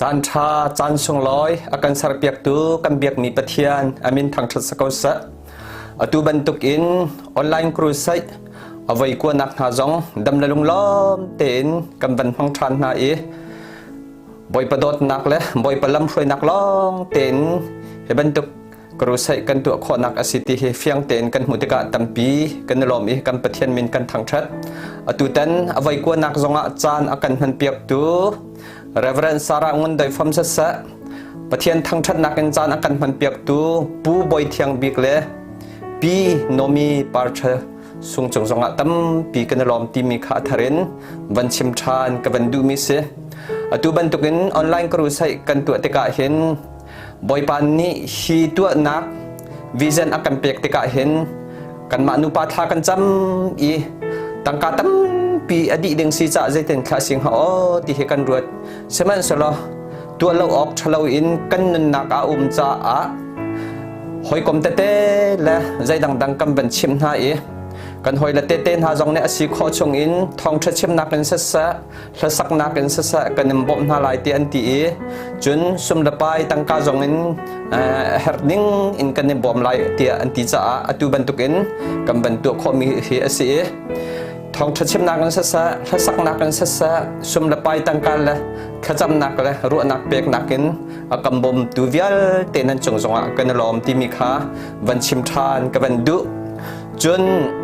Caan ṭha, caan sunglawi a kan serpiaktu kan biakmi Pathian a min thangṭhat si ko seh. Atu bantukin online crusade a voi kuanak hna zong dam le lunglawm tein kan van hmang ṭhan hna i Bawipa dawtnak le Bawipa lamhruainak lawng tein hi bantuk Crusade kan tuah khawhnak a si ti hi fiang tein kan hmuh tikah tampi kan i lawm i kan Pathian min kan thangṭhat. Atutan a voi kuanak zongah caan a kan hmanpiaktu Reverend Sarah Ngun Doi Fam siseh, Pathian thangṭhatnak in caan a kan hmanpiaktu Pu Bawi Thiang Bik le Pi Nomi Parṭha sung cung zongah tampi kan i lawm timi kha a thar in van chim ṭhan ka van duhmi si. Atu bantukin online crusade kan tuah tikah hin Bawipa nih hi tuahnak vision a kan pek tikah hin kanmah nupa thla kan cam i tangka tampi a dih ding si cah zeitin thla si hnga aw ti hi kan ruat. Sihmanhsehlaw tuah lo awk ṭhalo in kan nunnak a um caah hawikom tete le zei dangdang kan van chimh hna i kan hawile tete hna zong nih a si khawh chung in thawngṭha chimnak in siseh hlasaknak in siseh kan in bawmh hna lai ti an ti i cun sum le pai tangka zong in herh ning in kan in bawm lai tiah an ti caah atu bantukin kan van tuah khawhmi hi a si i thawngṭha chimnak in siseh hlasaknak in siseh sum le pai tangka le thlacamnak le ruahnak peknak in a kan bawmtu vialte nan cung zongah kan i lawm timi kha van chim ṭhan ka van duh. Cun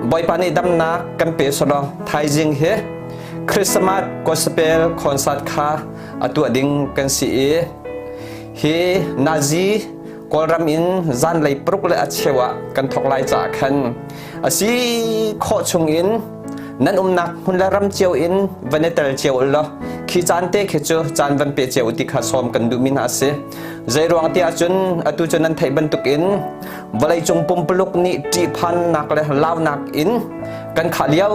Bawipa nih damnak kan pe selaw thaizing hi Christmas gospel concert kha a tuah ding kan si i hi Nazi Kawlram in zanlei paruk le a cheu ah kan thawk lai caah khan a si khawh chung in nan umnak hmun le ram cio in van i tel cio u law khi caan te khi cu caan van pe cio ti kha sawm kan duhmi hna a si. Zei ruang ti ahcun atu cu nan theih bantuk in vawleicung pumpuluk nih ṭihphannak le launak in kan khah lio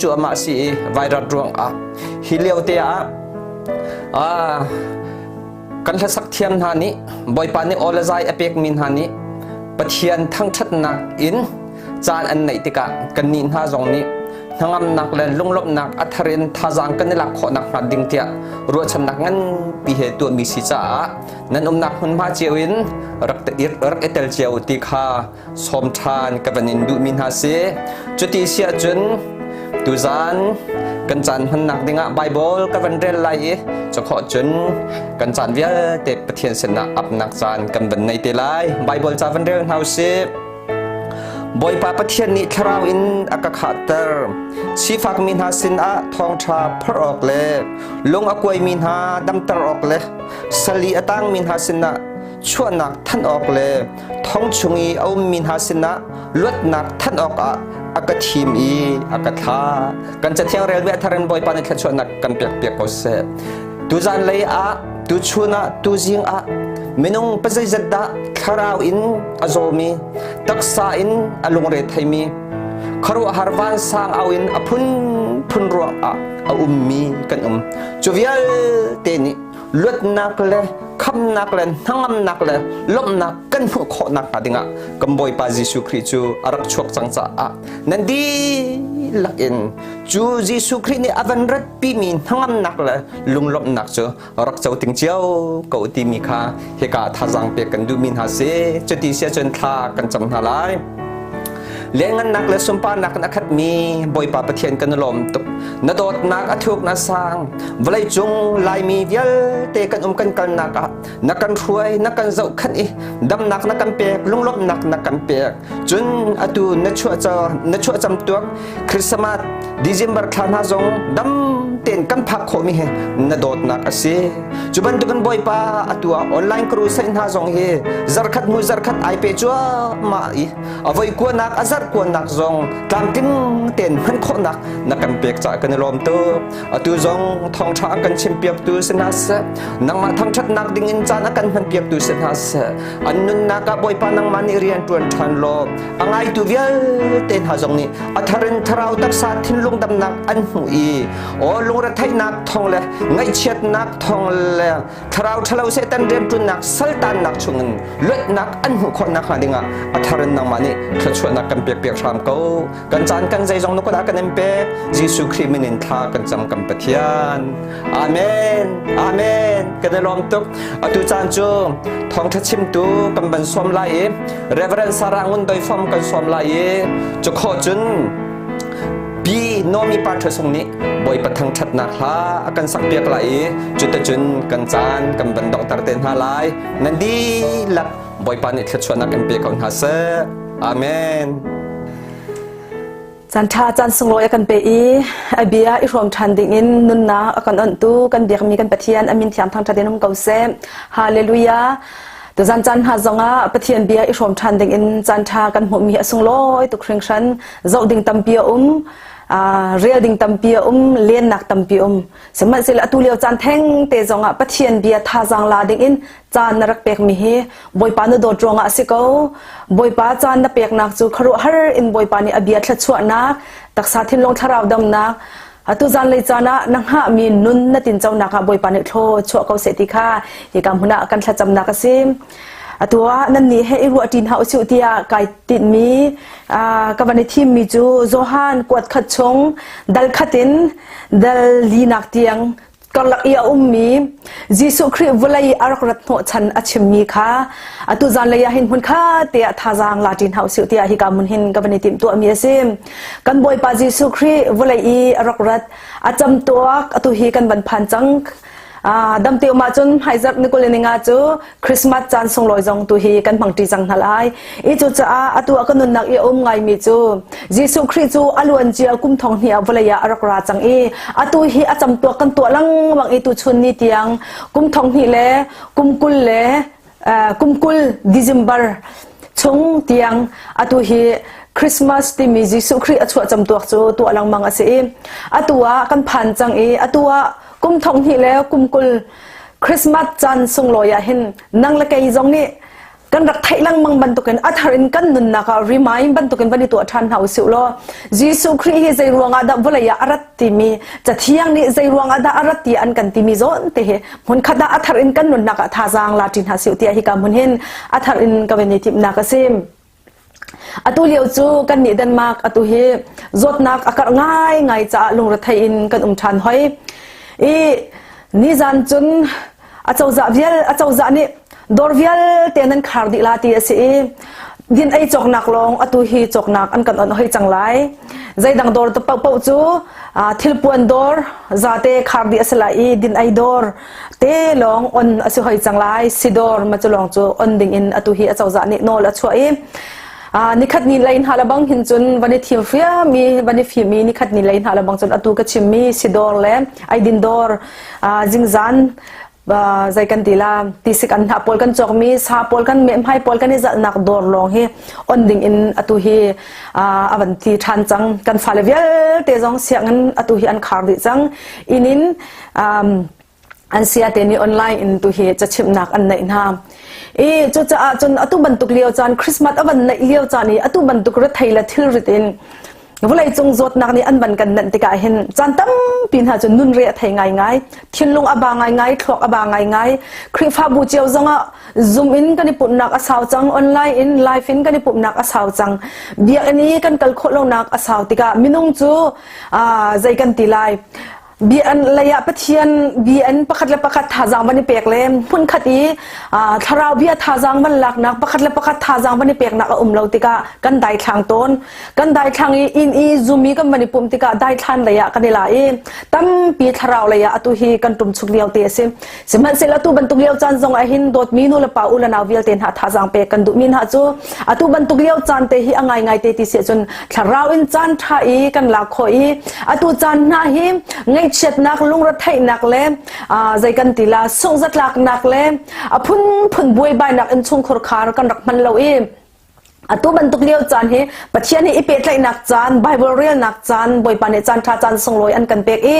cu amah si i virus ruangah hi lio te ah kan hlasak thiam hna nih Bawipa nih aw le zai a pekmi hna nih Pathian thangṭhatnak in caan an neih tikah kannih hna zong nih hnangamnak le lunglawmhnak a thar in thazaang kan i lak khawh nakhnga ding tiah ruahchannak nganpi he tuahmi si caah nan umnak hmunhma cio in rak rak i tel cio ti kha sawm ṭhan ka van in duhmi hna si. Cuti si ahcun tuzaan kan caan hmannak dingah Bible ka van rel lai i cukhawh cun kan caan vialte Pathian sinah apnak caan kan van nei te lai. Bible ca van rel hna usih. Bawipa Pathian nih thlarau in a ka khahter. Sifakmi hna sinah thawngṭha phorh awk le lung a kuaimi hna damter awk le sal i a tangmi hna sinah chuahnak thanh awk le thong chung i a ummi hna sinah luatnak thanh awkah a ka thim i a ka thlah. Kan cathiang rel ve thar in Bawipa nih thluachuahnak kan pek piak ko seh. Tuzan lei ah, tuchun ah, tuzing ah minung pazeizat dah thlarau in a zawmi, taksa in a lungre theimi, khuaruahhar vansang au in a phunphun ruang ah a ummi kan um. Cu vialte nih luatnak le khamnak le hnangamnak le lawmhnak kan hmuh khawh nakhnga dingah kan Bawipa Jesuh Khrih cu a rak chuak cang caah nan dihlak in cu Jesuh Khrih nih a van ratpimi hnangamnak le lunglawmhnak cu rak co ting cio ko timi kha hika thazaang pek kan duhmi hna si. Cuti si ahcun thla kan cam hna lai. Lianngannak le sunparnak in a khatmi Bawipa Pathian kan i lawm tuk. Na dawtnak a thuk na sang. Vawleicung Laimi vialte kan um kan kalnak ah na kan hruai, na kan zohkhanh i damnak na kan pek, lunglawmhnak na kan pek. Cun atu na chuah na chuah cam tuak Christmas December thla hna zong dam tein kan phak khawhmi hi na dawtnak a si. Cu bantukin Bawipa atu ah online crusade hna zong hi zarkhat hnu zarkhat ai pe cuahmah i a voi kuanak a zarh kuanak zong tlamtling tein hman khawhnak na kan pek caah kan i lawm tuk. Atu zong thawngṭha an kan chimpiaktu si hna seh, nangmah thangṭhatnak ding in caan a kan hmanpiaktu si hna seh, an nunnak ah Bawipa nangmah nih rian ṭuan ṭhan law a ngaitu vialte hna zong nih a thar in thlarau taksa thinlung damnak an hmuh i aw lungretheihnak thawng le ngaihchiatnak thawng le thlarau ṭhalo Satan rianṭuannak saltannak chungin luatnak an hmuh khawh nakhnga dingah a thar in nangmah nih thluachuahnak kan pe. pek piak hram ko. Kan caan kan zeizong na kut ah kan in pek. Jesuh Khrih min in thla kan cam kan Pathian. Amen. Amen. Kan i lawm tuk. Atu caan cu thawngṭha chimtu kan van sawm lai i Reverend Sarah Ngun Doi Fom kan sawm lai i cu khawh cun Pi Nomi Pa Ṭha Sung nih Bawipa thangṭhatnak hla a kan sakpiak lai i cuticun kan caan kan van donghter te hna lai. Nan dihlak Bawipa nih thluachuahnak in pe ko hna seh. Amen. Caan ṭha caan sunglawi a kan pe i a bia i hrawm ṭhan dingin nunnak a kan onhtu kan biakmi kan Pathian a min thiang thangṭhat in um ko seh. Hallelujah. Tuzan caan hna zongah Pathian bia i hrawm ṭhan dingin caan ṭha kan hmuhmi a sunglawi tuk hringhran. Zoh ding tampi a um, rel ding tampi a um, lennak tampi a um. Sihmanhsehlaw atu lio caan theng te zongah Pathian bia thazaang la dingin caan na rak pekmi hi Bawipa na dawt ruangah a si ko. Bawipa caan na peknak cu khuaruahhar in Bawipa nih a bia thluachuahnak, taksa thinlung thlarau damnak, atu zanlei caan ah na hngahmi nun na tinconak ah Bawipa nih thlaw chuah ko seh ti kha hika hmun ah kan thlacamnak a si. Atu ah nannih he i ruah ṭi hna usih tiah kai tinhmi ka van i thimmi cu Johan kuat khat chung dal khat in dal linak tiang karlak i a ummi Jesuh Khrih vawlei a rak rat hnawhchan a chimmi kha atu zanlei ah hin hmun kha te ah thazaang la ṭi hna usih tiah hika hmun hin ka van i timhtuahmi a si. Kan Bawipa Jesuh Khrih vawlei i a rak rat a camtuak atu hi kan van phan cang. Damte um ahcun hmaizarh ni 20 ni nga cu Christmas caan sunglawi zong tu hi kan hmangṭi cang hna lai. I cucaah atu ah ka nunnak i a um ngaimi cu Jesuh Khrih cu a luancia kum thong hnih ah vawlei ah a rak ra cang i atu hi a camtuak kan tuah lengmang i tuchun ni tiang kum thong hnih le kum 20 le kum 20 December chung tiang atu hi Christmas timi Jesuh Khrih a chuah camtuak cu tuah lengmang a si i atu ah kan phan cang i atu ah kum thong hnih le kum 20 Christmas caan sunglawi ah hin nang le kei zong nih kan rak theih lengmang bantukin a thar in kan nunnak ah remind bantukin van i tuah ṭhan hna usih law Jesuh Khrih hi zei ruangah dah vawlei ah a rat timi cathiang nih zei ruangah dah a rat ti an kan timi zawn te hi hmunkhat ah a thar in kan nunnak ah thazaang la ṭi hna sih tiah hika hmun hin a thar in ka van i timhnak a si. Atu lio cu kan nih Denmark atu hi zawtnak a karh ngaingai caah lungrethei in kan um ṭhan hoi. I nizan cun acozah vial acozah nih dawr vialte nan khar dih la ti a si i din ei cawknak lawng atu hi cawknak an kan on hoi cang lai. Zeidang dawr te paohpaoh cu thilpuan dawr zate khar dih a si lai i din ei dawr te lawng on a si hoi cang lai sidor ma cu lawng cu on ding in atu hi acozah nih nawl a chuah i nikhat ni lei hna lebang hin cun van i thim fiami van i fimi nikhat ni lei hna lebang cun atu ka chimmi sidor le aidin dawr zingzan zei kan ti la tisik an hna pawl kan cawkmi sa pawl kan mehmai pawl kan i zalhnak dawr lawng hi on ding in atu hi a van ti ṭhan cang kan fale vialte zong sianginn atu hi an khar dih cang inn in an sia te nih online in tu hi cachimhnak an neih hna. I cucaah cun atu bantuk lio caan Christmas a van neih lio caan i atu bantuk rethei le thilrit in vawleicung zawtnak nih an van kan nenh tikah hin caan tampi hna cu nun re a thei ngaingai thinlung a ba ngaingai thluak a ba ngaingai Khrihfabu cio zongah Zoom in kan i pumhnak a sau cang online in live in kan i pumhnak a sau cang biakinn i kan kal khawh lonak a sau tikah minung cu zei kan ti lai bian lei ah Pathian bian pakhat le pakhat thazaang van i pek le hmunkhat i thlarau bia thazaang van laknak pakhat le pakhat thazaang van i peknak a um lo tikah kan daithlang tawn kan daithlang i inn i zoom i kan van i pumh tikah daithlan lei ah kan i la i tampi thlarau lei ah atu hi kan tum chuk lio te a si sihmanhsehlaw atu bantuk lio caan zong ah hin dawtmi nu le pa u le nau vialte hna thazaang pek kan duhmi hna cu atu bantuk lio caan te hi a ngaingai te ti si cun thlarau in caan ṭha i kan lak khawh i atu caan hna hi ngaihchiatnak lungretheihnak le zei kan ti la sunghzatlaknak le a phunphun buaibainak in chungkhur khar kan rak hman lo i Atu bantuk lio caan hi Pathian hi i pehtlaihnak caan, Bible relnak caan, Bawipa nih caan ṭha caan sunglawi an kan pek i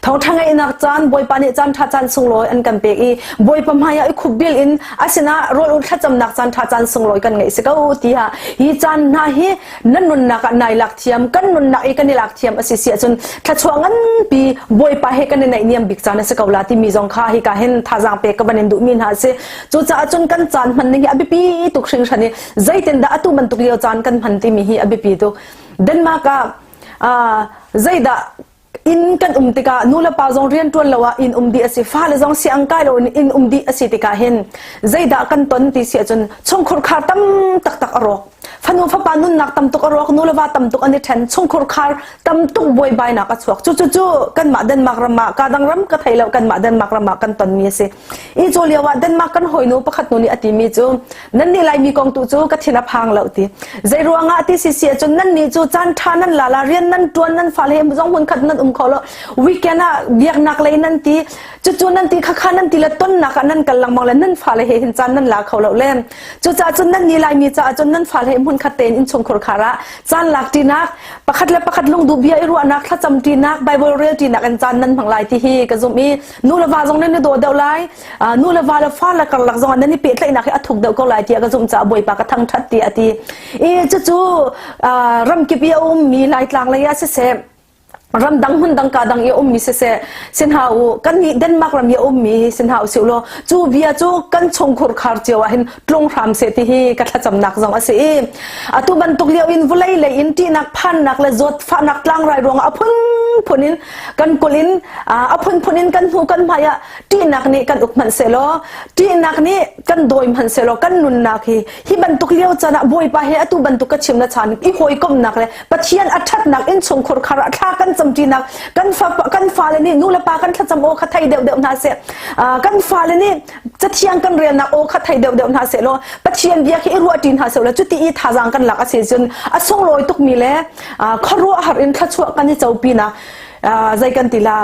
thawngṭha ngaihnak caan, Bawipa nih caan ṭha caan sunglawi an kan pek i Bawipa hmai ah i khupbil in a sinah rawl ul thlacamnak caan ṭha caan sunglawi kan ngeih si ko tiah hi caan hna hi nan nunnak ah nai lak thiam, kan nunnak i kan i lak thiam a si si ahcun thluachuah nganpi Bawipa he kan i naihniam bik caan a si ko la timi zong kha hika hin thazaang pek ka van in duhmi hna a si. Cucaah cun kan caan hman ning hi a biapi tuk hringhran i zeitindah atu atu bantuk lio caan kan hman timi hi a biapi tuk. Denmark ah zeidah inn kan um tikah nu le pa zong rian ṭuan lo ah inn um dih a si fale zong siang kai lo in inn um dih a si tikah hin zeidah kan ton ti si ahcun chungkhur khar tam taktak a rawk fanu fapa nunnak tam tuk a rawk nu le va tam tuk an i ṭhen chungkhur khar tam tuk buaibainak a chuak cu cu cu kanmah Denmark ram ah ka dang ram ka thei lo kanmah Denmark ram ah kan tonmi a si i cu lio ah Denmark kan hawinu pakhat nu nih a timi cu nan nih Laimi kong tu cu ka thin a phang lo ti. Zei ruangah ti si si ahcun nan nih cu caan ṭha nan la la rian nan ṭuan nan fale he zong hmun khat nan um kho lo weekend ah biaknak lei nan ti cucu nan ti khakha nan ti le tonnak ah nan kal lengmang le nan fale he hin caan nan la kho lo le cucaah cun nan nih Laimi caah cun nan fale he hmun khat tein innchungkhur khar ah caan lak ṭinak pakhat le pakhat lungduh bia i ruahnak thlacam ṭinak Bible rel ṭinak in caan nan hmang lai ti hi ka zumh i nu le va zong nan i daw deuh lai nu le va le fa le karlak zong ah nan i pehtlaihnak hi a thuk deuh ko lai tiah ka zumh caah Bawipa ka thangṭhat tiah a ti. I cucu ramkip i a ummi Laitlang lei ah siseh ramdang hmundang ka dang i a ummi siseh sin hna u kan nih Denmark ram i a ummi sin hna u sih law cu bia cu kan chungkhur khar cio ah hin tlung hram seh ti hi ka thlacamnak zong a si i atu bantuk lio in vawlei lei in ṭihnak phannak le zawtfahnak tlangrai ruangah a phunphun in kan kul in a phunphun in kan hnu kan hmai ah ṭihnak nih kan uk hmanh sehlaw ṭihnak nih kan dawi hmanh sehlaw kan nunnak hi hi bantuk lio caan ah Bawipa he atu bantuk ka chim na chan i hawikomhnak le Pathian a ṭhatnak innchungkhur khar ah thla kan camṭinak kan fa kan fale nih nu le pa kan thlacam aw kha thei deuhdeuh hna seh kan fale nih cathiang kan relnak aw kha thei deuhdeuh hna seh law Pathian bia khi i ruahṭi hna seh law cuti i thazaang kan lak a si cun a sunglawi tukmi le khuaruahhar in thluachuah kan i copinak zei kan ti la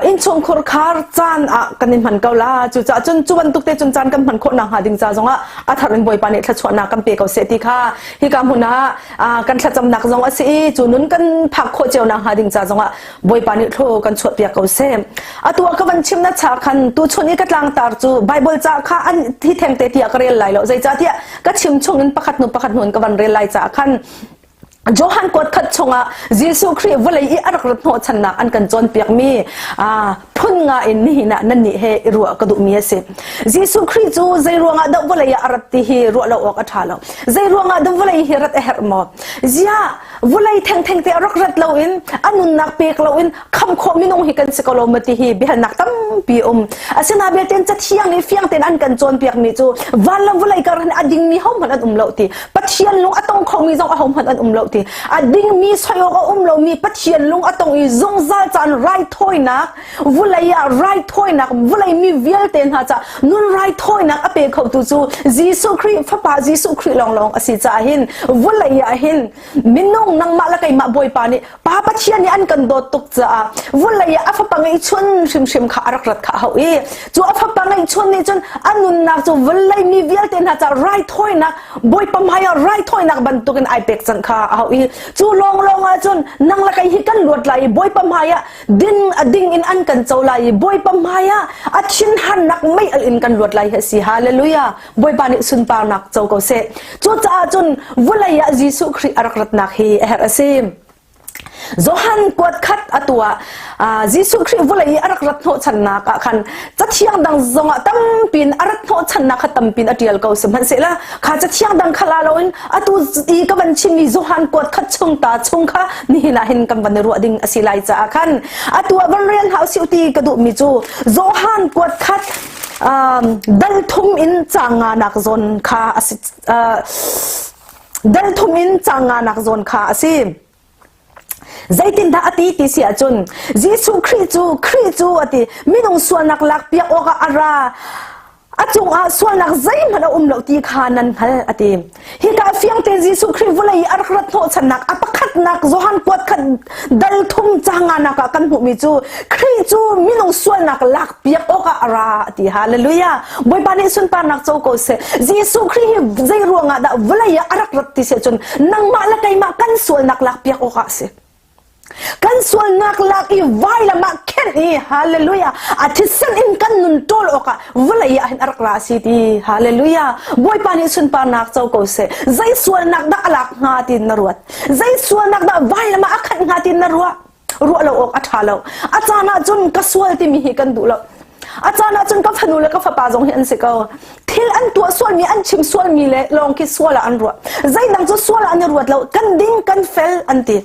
Innchungkhur khar caan ah kan i hman ko la. Cucaah cun cu bantuk te cun caan kan hman khawh nakhnga ding ca zongah a thar in Bawipa nih thluachuahnak kan pe ko seh ti kha hika hmun ah kan thlacamnak zong a si i cu nun kan phak khawh cio nakhnga ding ca zongah Bawipa nih thlaw kan chuahpiak ko seh. Atu ah ka van chim na cha khan tuchun i ka tlangtar cu Bible ca kha an thi theng te tiah ka rel lai lo. Zeicahtiah ka chim chung in pakhat hnu pakhat hnu in ka van rel lai caah khan Johan kuat khat chungah Jesuh Khrih vawlei i a rak rat hnawhchannak an kan cawnpiakmi phun nga in nihin ah nannih he i ruah ka duhmi a si. Jesuh Khrih cu zei ruangah dah vawlei ah a rat ti hi ruah lo awk a ṭha lo. Zei ruangah dah vawlei hi rat a herh maw? Ziah vawlei thengtheng te a rak rat loin a nunnak pek loin khamh khawh minung hi kan si ko lo maw ti hi biahalnak tampi um. Asinain belte cathiang nih fiang tein an kan cawnpiakmi cu van le vawlei kar hin a dingmi hohmanh an um lo ti. Pathian lung a tong khomi zong ahohmanh an um lo ti a dingmi soi awk a um lomi Pathian lung a tong i zungzal caan raithawinak vulei ah raithawinak vulei mi vialte hna ca nun raithawinak a pe khotu cu Jesuh Khrih fapa Jesuh Khrih lawnglawng a si caah hin vulei ah hin minung nangmah le keimah Bawipa nih Pa Pathian nih an kan dawt tuk caah vawlei ah a fapa ngeihchun hrimhrim kha a rak rat kha a hauh i cu a fapa ngeihchun nih cun a nunnak cu vawlei mi vialte hna caah raithawinak Bawipa hmai ah raithawinak bantukin ai pek cang kha a hauh i cu lawnglawng ah cun nang le kei hi kan luat lai i Bawipa hmai ah din a ding in an kan co lai i Bawipa hmai ah a thinhannak mei al in kan luat lai hi a si hallelujah Bawipa nih sunparnak co ko seh. Cucaah cun vawlei ah Jesuh Khrih a rak ratnak hi a herh a si. Johan kuat khat a tuah Jesuh Khrih vawlei i a rak rat hnawhchannak ah khan cathiang dang zongah tampin a rat hnawhchannak kha tampin a ṭial ko sihmanhsehlaw kha cathiang dang kha la loin atu i ka van chimmi Johan kuat khat chung ta chung kha nihin ah hin kan van i ruah ding a si lai caah khan atu ah van rel hna usih ti ka duhmi cu Johan kuat khat dal thum in caang nganak zawn kha a si dal thum in caang nganak zawn kha a si Zeitindah a ti ti si ahcun Jesuh Khrih cu Khrih cu a ti minung sualnak lakpiak awkah a ra a cungah sualnak zeihmanh a um lo ti kha nan hngal a ti Hika fiang tein Jesuh Khrih vawlei i a rak rat hnawhchannak a pakhatnak Johan kuat khat dal thum canganak ah kan hmuhmi cu Khrih cu minung sualnak lakpiak awkah a ra a ti. Hallelujah. Bawipa nih sunparnak co ko seh. Jesuh Khrih hi zei ruangah dah vawlei ah a rak rat ti si ahcun nangmah le keimah kan sualnak lakpiak awkah a si. Kan sualnak lak i vailam ah khenh i hallelujah a thisen in kan nun ṭawl awkah vawlei ah hin a rak ra si ti hallelujah Bawipa nih sunparnak co ko seh zei sualnak dah a lak hnga tiin na ruat zei sualnak dah vailam ah a khanh hnga tiin na ruah ruah lo awk a ṭha lo a caan ah cun ka sual timi hi kan duh lo a caan ah cun ka fanu le ka fapa zong hi an si ko thil. Thil an tuah sualmi an chim sualmi le lawng khi sual ah an ruah. Zeidang cu sual ah an i ruat lo. Kan ding kan fel an ti.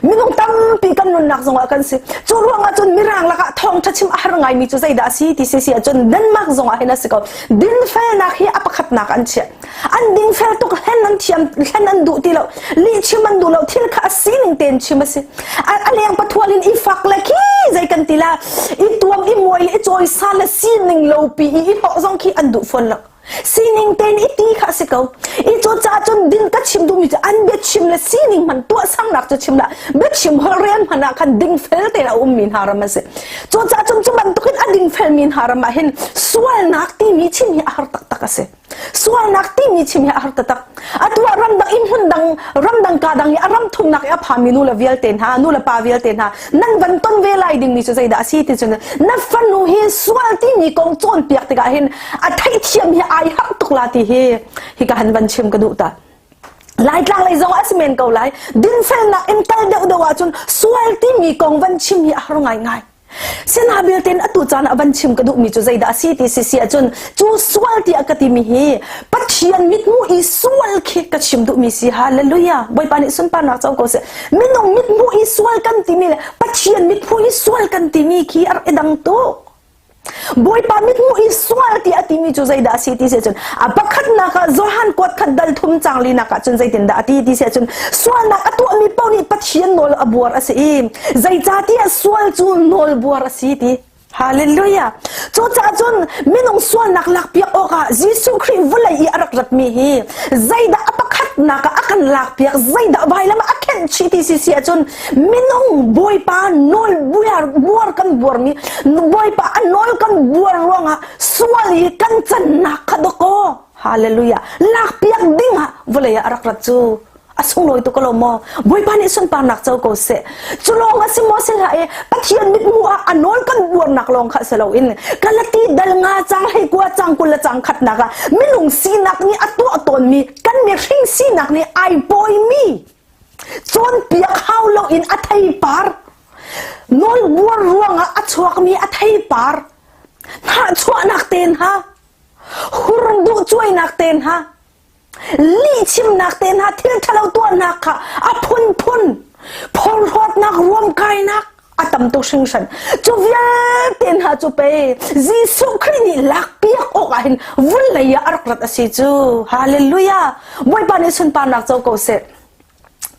Minung tampi kan nunnak zongah kan si. Cu ruangah cun Mirang lakah thawngṭha chim a har ngaimi cu zeidah a si ti si si ahcun Denmark zongah hin a si ko. Dinfelnak hi a pakhatnak an chiah. An dingfel tuk hlen an thiam hlen an duh ti lo. Lih chim an duh lo. Thil kha a sining tein chim a si. A leng pathual in i fak le khi zei kan ti la i tuam i muai le i cawisan le sining lo pi i i hlawh zong khi an duh fawn lo. Sining tein i ti kha a si ko. I cu caah cun din ka chim duhmi cu an biachim le sining hman tuahsangnak cu chim lah biachim holhrel hmanh ah khan dingfel tein a ummi hna ram an si. Cu caah cun cu bantukin a dingfelmi hna ram ah hin sualnak timi chim hi a har taktak a si. Sualnak timi chim hi a har taktak. Atu ah ramdang in hmun dang ramdang ka dang i a ram thumnak i a phami nu le vialte hna nu le pa vialte hna nan van ton ve lai dingmi cu zeidah a si ti cun na fanu hi sual timi kong cawnpiak tikah hin a theihthiam hi ai harh tuk la ti hi hika han van chim ka duh ta. Laitlang lei zong a si men ko lai. Dinfelnak in kal deuh deuh ahcun sual timi kong van chim hi a har ngaingai. Sinabil tein atu caan ah van chim ka duhmi cu zeidah a si ti si si ahcun cu sual tiah ka timi hi Pathian mithmuh i sual khi ka chim duhmi si. Hallelujah. Bawipa nih sunparnak co ko seh. Minung mithmuh i sual kan timi le Pathian mithmuh i sual kan timi khi a rak i dang tuk. Bawipa mithmuh i sual ti a timi cu zeidah a si ti si ahcun a pakhatnak ah Johan kuat khat dal thum cang linak ah cun zeitindah a ti ti si ahcun sualnak a tuahmi paoh nih Pathian nawl a buar a si i zeicahtiah sual cu nawl buar a si ti. Hallelujah. Cucaah cun minung sualnak lakpiak awkah Jesuh Khrih vawlei i a rak ratmi hi zeidah a pakhatnak ah a kan lakpiak zeidah vailam ah a khenh chih ti si si ahcun minung Bawipa nawl buar buar kan buarmi Bawipa a nawl kan buar ruangah sual i kan cannak kha dakaw hallelujah lakpiak ding ah vawlei ah a rak rat cu a sunglawi tuk lo maw Bawipa nih sunparnak co ko seh cu lawng a si maw si hlah e Pathian mithmuh ah a nawl kan buarnak lawng kha si loin Galati dal nga cang hlei kua cang kul le cang khatnak ah minung sinak nih a tuah tawnmi kan mihring sinak nih ai pawimi Cawnpiak hau loin a theipar nawlbuar ruangah a chuakmi a theipar hnahchuahnak te hna hur duhcuainak te hna lihchimnak te hna thil ṭhalo tuahnak kha a phunphun phorhlawtnak ruamkainak a tam tuk hringhran cu vialte hna cu pei Jesuh Khrih nih lakpiak awk ah hin vawlei ah a rak rat a si cu hallelujah Bawipa nih sunparnak co ko seh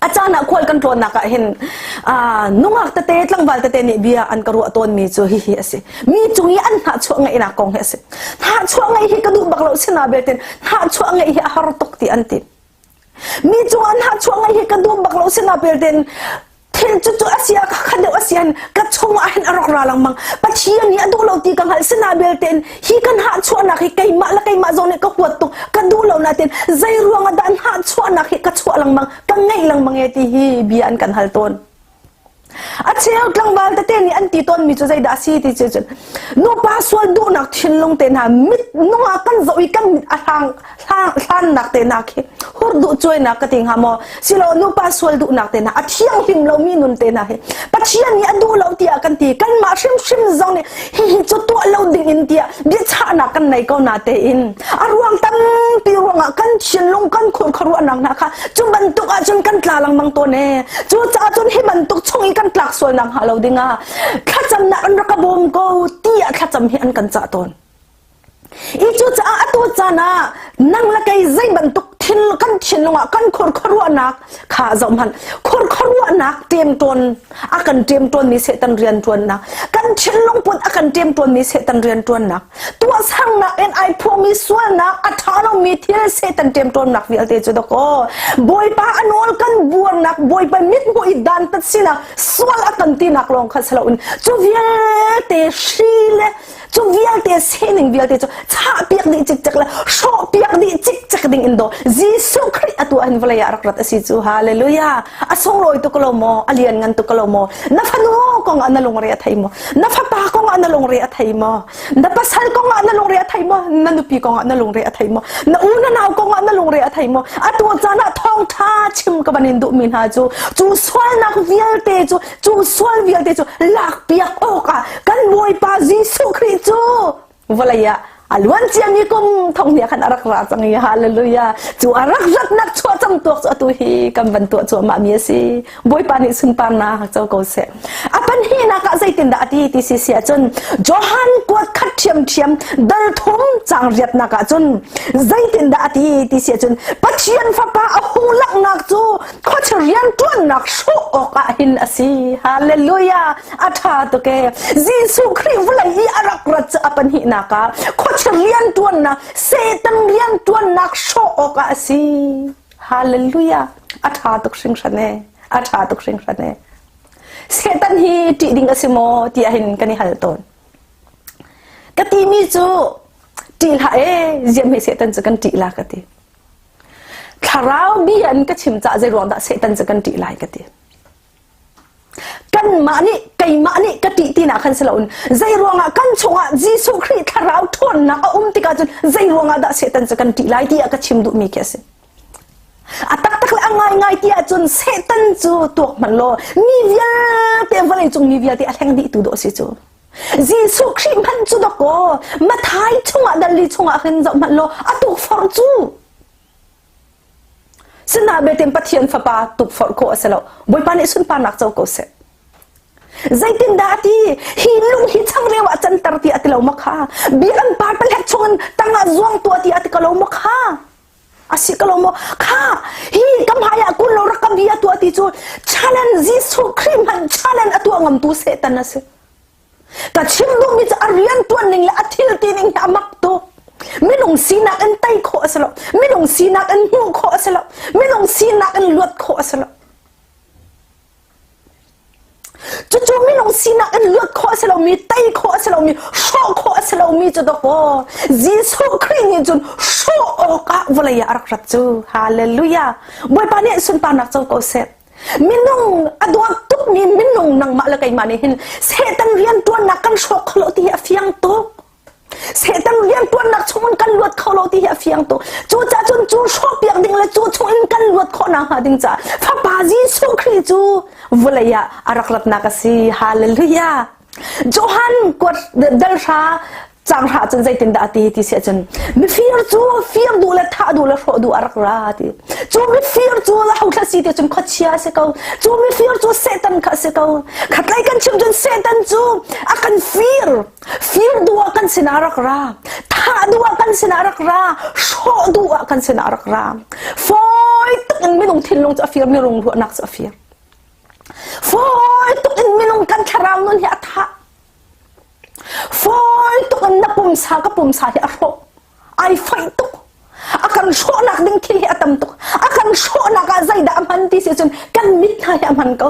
a caan ah khual kan tlawnnak ah hin nungak tete tlangval tete nih bia an ka ruah tawnmi cu hihi a si mi cung i an hnahchuah ngeihnak kong hi a si hnahchuah ngeih hi ka duh bak lo sina belte hnahchuah ngeih hi a har tuk ti an ti Mi cung an hnahchuah ngai hi ka duh bak lo sina pelten thil cu cu asia ka kha deuh asian ka chung ah hin a rak ra lengmang Pathian nih a duh lo ti ka hngalh sina belte hi kan hahchuahnak hi keimah le keimah zong nih ka huat tuk ka duh lo natin zei ruang ah dah hahchuahnak hi ka chuah lengmang ka ngeih lengmang e ti hi bia an kan hal tawn A cheu tlangval tete nih an ti tawnmi cu zeidah a si ti cu cun nupa sual duhnak thinlung te hna mit nungak kan zoh i kan mit a hlang hlannak te hna khi hur duh cuainak ka ti hnga maw silo nupa sual duhnak te hna a thianghlim lomi nun te hna hi Pathian nih a duh lo tiah kan ti kanmah hrimhrim zong nih hihi cu tuah lo ding in tiah biachahnak kan nei ko na tein a ruang tampi ruangah kan thinlung kan khurkharuahnak hna kha cu bantuk ahcun kan tla lengmang tawn ee cucaah cun hi bantuk chung i kan tlak sualnak hnga lo dingah thlacamnak an rak ka bawm ko tiah thlacam hi an kan cah tawn i cucaah atu caan ah nang le kei zei bantuk thin kan thinlung ah kan khurkharuahnak kha zoh hmanh khurkharuahnak ṭemṭawn a kan ṭemṭawnmi Satan rianṭuannak kan thinlung put a kan ṭemṭawnmi Satan rianṭuannak tuahsernak in ai phuahmi sualnak a ṭha lomi thil Satan ṭemṭawnnak vialte cu dakaw Bawipa a nawl kan buarnak Bawipa mithmuh i dantat sinak sual a kan tinak lawng kha si loin cu vialte hri le cu vialte sining vialte cu chahpiak dih cikcek le hrawhpiak dih cikcek ding in daw Jesuh Khrih atu ahhin vawlei ah rak rat a si cu hallelujah a sunglawi tuk lo maw a lian ngan tuk lo maw na fanu kong ah na lungre a thei maw na fapa kong ah na lungre a thei maw na pasal kong ah na lungre a thei maw na nupi kong ah na lungre a thei maw na u na nau kong ah na lungre a thei maw atu caan ah thawngtha chim ka van in duhmi hna cu cu sualnak vialte cu cu sual vialte cu lakpiak awkah kan Bawipa Jesuh Khrih cu vawlei ah A luan ciami kum thong hnih khan a rak ra cang i hallelujah. Cu a rak ratnak chuah cang tuak cu atu hi kan van tuah cuahmah mi a si. Bawipa nih sunparnak co ko seh. A pahnihnak ah zeitindah a ti ti si si ahcun Johan kuat khat ṭhiamṭhiam dal thum cang riatnak ahcun zeitindah a ti ti si ahcun Pathian fapa a hung langhnak cu khuachia rianṭuannak hrawh awkah hin a si. Hallelujah! A ṭha tuk ee. Jesuh Khrih vawlei i a rak rat cu a pahnihnak ah khuachia rianṭuannak Satan rianṭuannak hrawh awkah a si. Hallelujah! A ṭha tuk hringhran ee. A ṭha tuk hringhran ee. Satan hi ṭih ding a si maw tiah hin kan i hal tawn. Ka timi cu ṭih hlah ee, ziam hi Satan cu kan ṭih la ka ti. Thlarau bia in ka chim cah zei ruang dah Satan cu kan ṭih lai ka ti. Kanmah nih keimah nih ka ṭih tinak khan si loin zei ruangah kan chungah Jesuh Khrih thlarau ṭhawnnak a um tikah cun zei ruangah dah Satan cu kan ṭih lai tiah ka chim duhmi khi a si. A taktak le a ngaingai ti ahcun Satan cu tuak hmanh law mi vialte vawleicung mi vialte a hleng dihtu dawh a si cu. Jesuh Khrih hmanh cu dawkaw Mathai chungah dalli chungah khin zoh hmanh law a tukforh cu Sinain belte Pathian fapa tukforh khawh a si lo. Bawipa nih sunparnak co ko seh. Zeitindah a ti? Hi lung hi changreu ah canter ti a ti lo maw kha? Biakam par palek chungin tangah zuang tuah ti a ti ko lo maw kha? A si ko lo maw? Kha hi ka hmai ah kun lo rak ka bia tuah ti cu challenge Jesuh Khrih hmanh challenge a tuah ngamtu Satan a si. Ka chim duhmi cu a rian tuan ning le a thil ti ning hi a mak tuk. Minung sinak in tei khawh a si lo. Minung sinak in hmuh khawh a si lo. Minung sinak in luat khawh a si lo. Cucu minung sinak in luat khawh a si lomi, tei khawh a si lomi, hrawh khawh a si lomi cu dawkaw Jesuh Khrih nih cun hrawh awkah vawlei ah a rak rat cu. Hallelujah! Bawipa nih sunparnak co ko seh. Minung a dawt tukmi minung nangmah le keimah nih hin Satan rianṭuannak kan hrawk kho lo ti hi a fiang tuk. Satan rianṭuannak chungin kan luat kho lo ti hi a fiang tuk. Cucaah cun cu hrawhpiak ding le cu chungin kan luat khawh nakhnga ding caah Fapa Jesuh Khrih cu vawlei ah a rak ratnak a si. Hallelujah! Johan kuat dalhra canghra cun zeitindah a ti ti si ahcun mifir cu fir duh le thah duh le hrawh duh a rak ra ti. Cu mifir cu ho thla si ti cun khuachia a si ko. Cu mifir cu Satan kha a si ko. Khatlei kan chim cun Satan cu a kan fir. Fir duh ah kan sinah rak ra. Thah duh ah kan sinah rak ra. Hrawh duh ah kan sinah rak ra. Fawi tuk in minung thinlung cu a fir, minung ruahnak cu a fir. Fawi tuk in minung kan thlarau nun hi a thah. Fawi tuk in na pumsa ka pumsa hi a hrawh. Ai foih tuk. A kan hrawhnak ding thil hi a tam tuk. A kan hrawhnak ah zeidah a hman ti si cun kan mit hna hi a hman ko.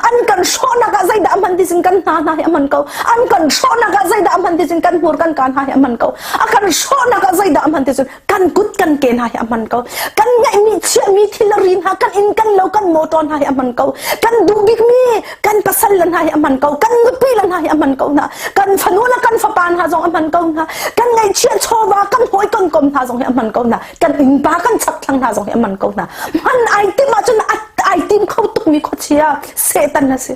An kan hrawhnak ah zeidah a hman ti cun kan hna hna hi a hman ko. An kan hrawhnak ah zeidah a hman ti cun kan hmur kan kaa hna hi a hman ko. A kan hrawhnak ah zeidah a hman ti cun kan kut kan ke hna hi a hman ko. Kan ngeihmi chiahmi thil ri hna kan inn kan lo kan motor hna hi a hman ko. Kan duh bikmi kan pasal le hna hi a hman ko kan nupi le hna hi a hman ko hna kan fanu le kan fapa hna zong a hman ko hna kan ngaihchiah chawva kan hawi kan kom hna zong hi a hman ko hna kan innpa kan chakthlang hna zong hi a hman ko hna hman ai tim ahcun ai tim kho tukmi khuachia Satan a si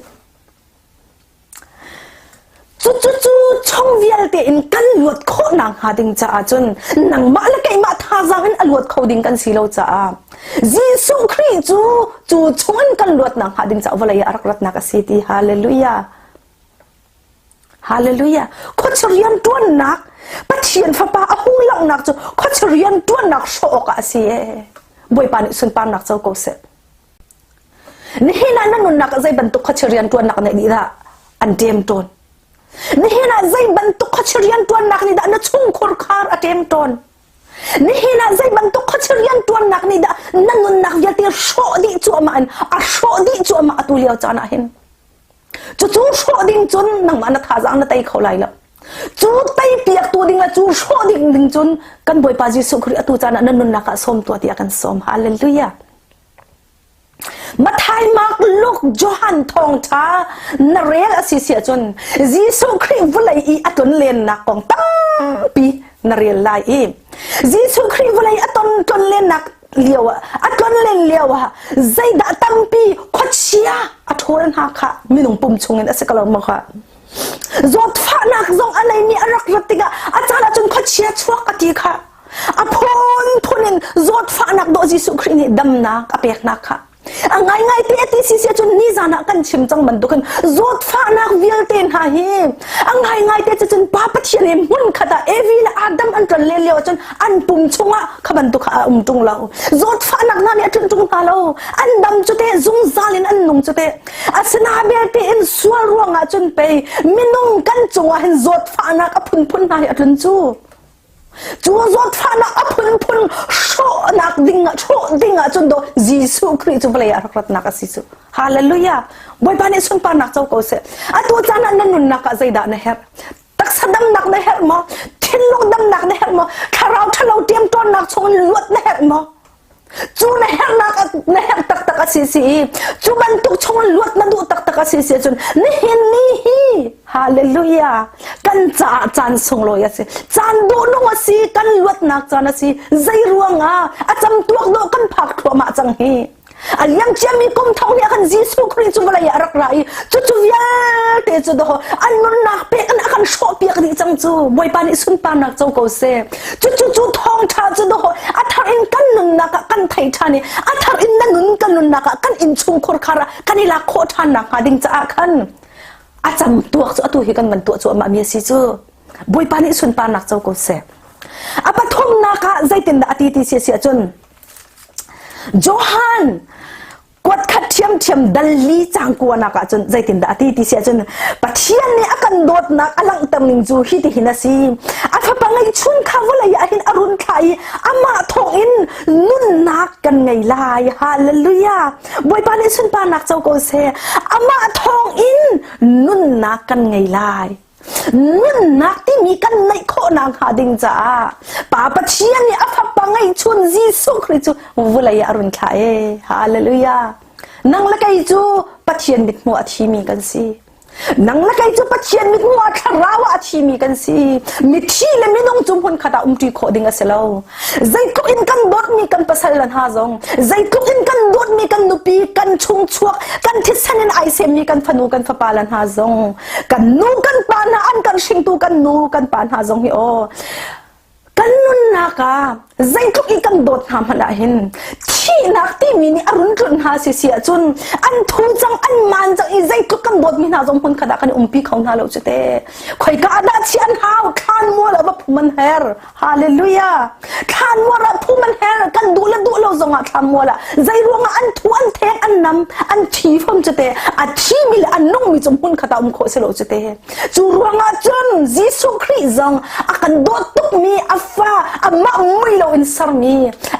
Cu cu cu chung vialte in kan luat khawh nakhnga ding caah cun nangmah le keimah thazaang in a luat kho ding kan si lo caah Jesuh Khrih cu cu chung in kan luat nakhnga ding caah vawlei ah a rak ratnak a si ti hallelujah hallelujah khuachia rian ṭuannak Pathian fapa a hung langhnak cu khuachia rian ṭuannak hrawh awkah a si ee Bawipa nih sunparnak co ko seh Nihin ah na nunnak ah zei bantuk khuachia rianṭuannak nih nih dah an ṭem tawn? Nihin ah zei bantuk khuachia rianṭuannak nih dah na chungkhur khar a ṭem tawn? Nihin ah zei bantuk khuachia rianṭuannak nih dah na nunnak vialte hrawh dih cuahmah in a hrawh dih cuahmah atu lio caan ah hin? Cucu hrawh ding cun nangmah na thazaang na tei kho lai lo. Cu tei piaktu ding le cu hrawh ding ding cun kan Bawipa Jesuh Khrih atu caan ah na nunnak ah sawm tuah tiah kan sawm. Hallelujah. Matthai, Mark, Luke, Johan thawngṭha na rel a si si ahcun Jesuh Khrih vawlei i a tlonlennak kong tampi na rel lai i Jesuh Khrih vawlei a ton tlonlennak lio ah a tlonlen lio ah zeidah tampi khuachia a ṭhawl hna kha minung pum chungin a si ko lo maw kha? Zawtfahnak zong a neimi a rak rat tikah a caan ahcun khuachia chuak a ti kha. A phunphun in zawtfahnak dawh Jesuh Khrih nih damnak a peknak kha. A ngaingai te a ti si si ahcun nizan ah kan chim cang bantukin zawtfahnak vialte hna hi a ngaingai te cu cun Pa Pathian he hmun khat ah Evi le Adam an ṭon len lio ahcun an pum chungah kha bantuk kha a um ṭung lo. Zawtfahnak hna nih a ṭunh ṭung hna lo. An dam cu te zungzal in an nung cu te. Asina belte in sual ruangah cun pei minung kan cungah hin zawtfahnak a phunphun hna hi a tlun cu. Cu zawtfahnak a phunphun hrawhnak ding ah hrawh ding ah cun do Jesuh Khrih cu vawlei ah rak ratnak a si cu. Hallelujah. Bawipa nih sunparnak co ko seh. Atu caan ah na nunnak ah zeidah na herh? Taksa damnak na herh maw? Thinlung damnak na herh maw? Thlarau ṭhalo ṭemṭawnnak chungin luat na herh maw? Cu na herhnak na herh taktak a si si i cu bantuk chungin luat na duh taktak a si si ahcun nihin ni hi hallelujah kan caah caan sunglawi a si caan duhnung a si kan luatnak caan a si zei ruangah a camtuak dawh kan phak thluahmah cang hi A liam ciami kum thong nih khan Jesuh Khrih cu vawlei ah a rak ra i cucu vialte cu dawh an nunnak pek in a kan hrawhpiak dih cang cu Bawipa nih sunparnak co ko seh. Cucu cu thawngṭha cu dawh a thar in kan nunnak ah kan thei ṭhan i a thar in na nun kan nunnak ah kan innchungkhur khar ah kan i lak khawh ṭhan nakhnga ding caah khan a cam tuak cu atu hi kan van tuah cuahmah mi a si cu. Bawipa nih sunparnak co ko seh. A pathumnak ah zeitindah a ti ti si a si ahcun Johan kuat khat ṭhiamṭhiam dal li cang kuanak ahcun zeitindah a ti ti si ahcun Pathian nih a kan dawtnak a langhter ning cu hi ti hin a si. A fapa ngeihchun kha vawlei ah hin a run thlah i amah thawngin nunnak kan ngei lai. Hallelujah! Bawipa nih sunparnak co ko seh. Amah thawngin nunnak kan ngei lai. Nunnak timi kan neih khawhnak hnga ding caah Pa Pathian nih a fapa ngeihchun Jesuh Khrih cu vawlei ah a run thlah ee. Hallelujah. Nang le kei cu Pathian mithmuh a thimi kan si. Nang le kei cu Pathian mithmuh ah thlarau ah a thimi kan si. Mithi le minung cu hmunkhat ah umṭi khawh ding a si lo. Zeitluk in kan dawtmi kan pasal le hna zong, zeitluk in kan dawtmi kan nupi, kan chungchuak, kan thisen in ai semmi kan fanu, kan fapa le hna zong, kan nu kan pa hna an kan hringtu kan nu kan pa hna zong hi aw kan nunnak ah zeitluk i kan dawt hna hmanh ah hin thihnak timi nih a run tlunh hna si si ahcun an thu cang an maan cang i zeitluk kan dawtmi hna zong hmun khat ah kan i umpi kho hna lo cu te khoika ah dah chi an hau thlan mual ah va phum an her Hallelujah. Thlan mual ah phum an her kan duh le duh lo zong ah thlan mual ah zei ruangah an thu an thek an nam an thi fom cu te a thi mi le an nung mi cu hmun khat ah um khawh si lo cu te cu ruangah cun Jesuh Khrih zong a kan dawt tuk mi a fa amah mui lo in sermi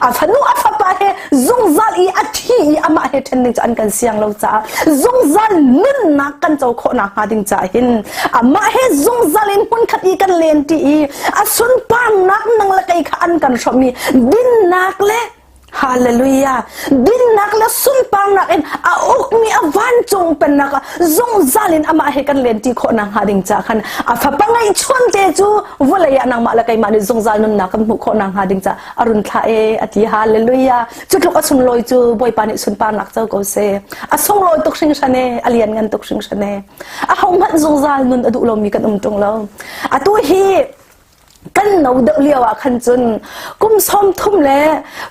a fanu a fapa he zungzal i a thi i amah he ṭhen ding cu an kan siang lo caah zungzal nunnak kan co khawh nakhnga ding caah hin amah he zungzal in hmunkhat i kan len ṭi i a sunparnak nang le kei kha an kan hrawmh i dinnak le Hallelujah. Dinnak le sunparnak in a ukmi a vancung pennak ah zungzal in amah he kan lenṭi khawh nakhnga ding ca khan a fapa ngeihchuan te cu vawlei ah nangmah le keimah nih zungzal nunnak kan hmuh khawh nakhnga ding ca a run thlah e a ti hallelujah cu tluk a sunglawi cu bawipa nih sunparnak co ko seh a sunglawi tuk hringhran e a lian ngan tuk hringhran e a ho hmanh zungzal nun a duh lomi kan um ṭung lo atu hi kan no deuh lio ah khan cun kum 30 le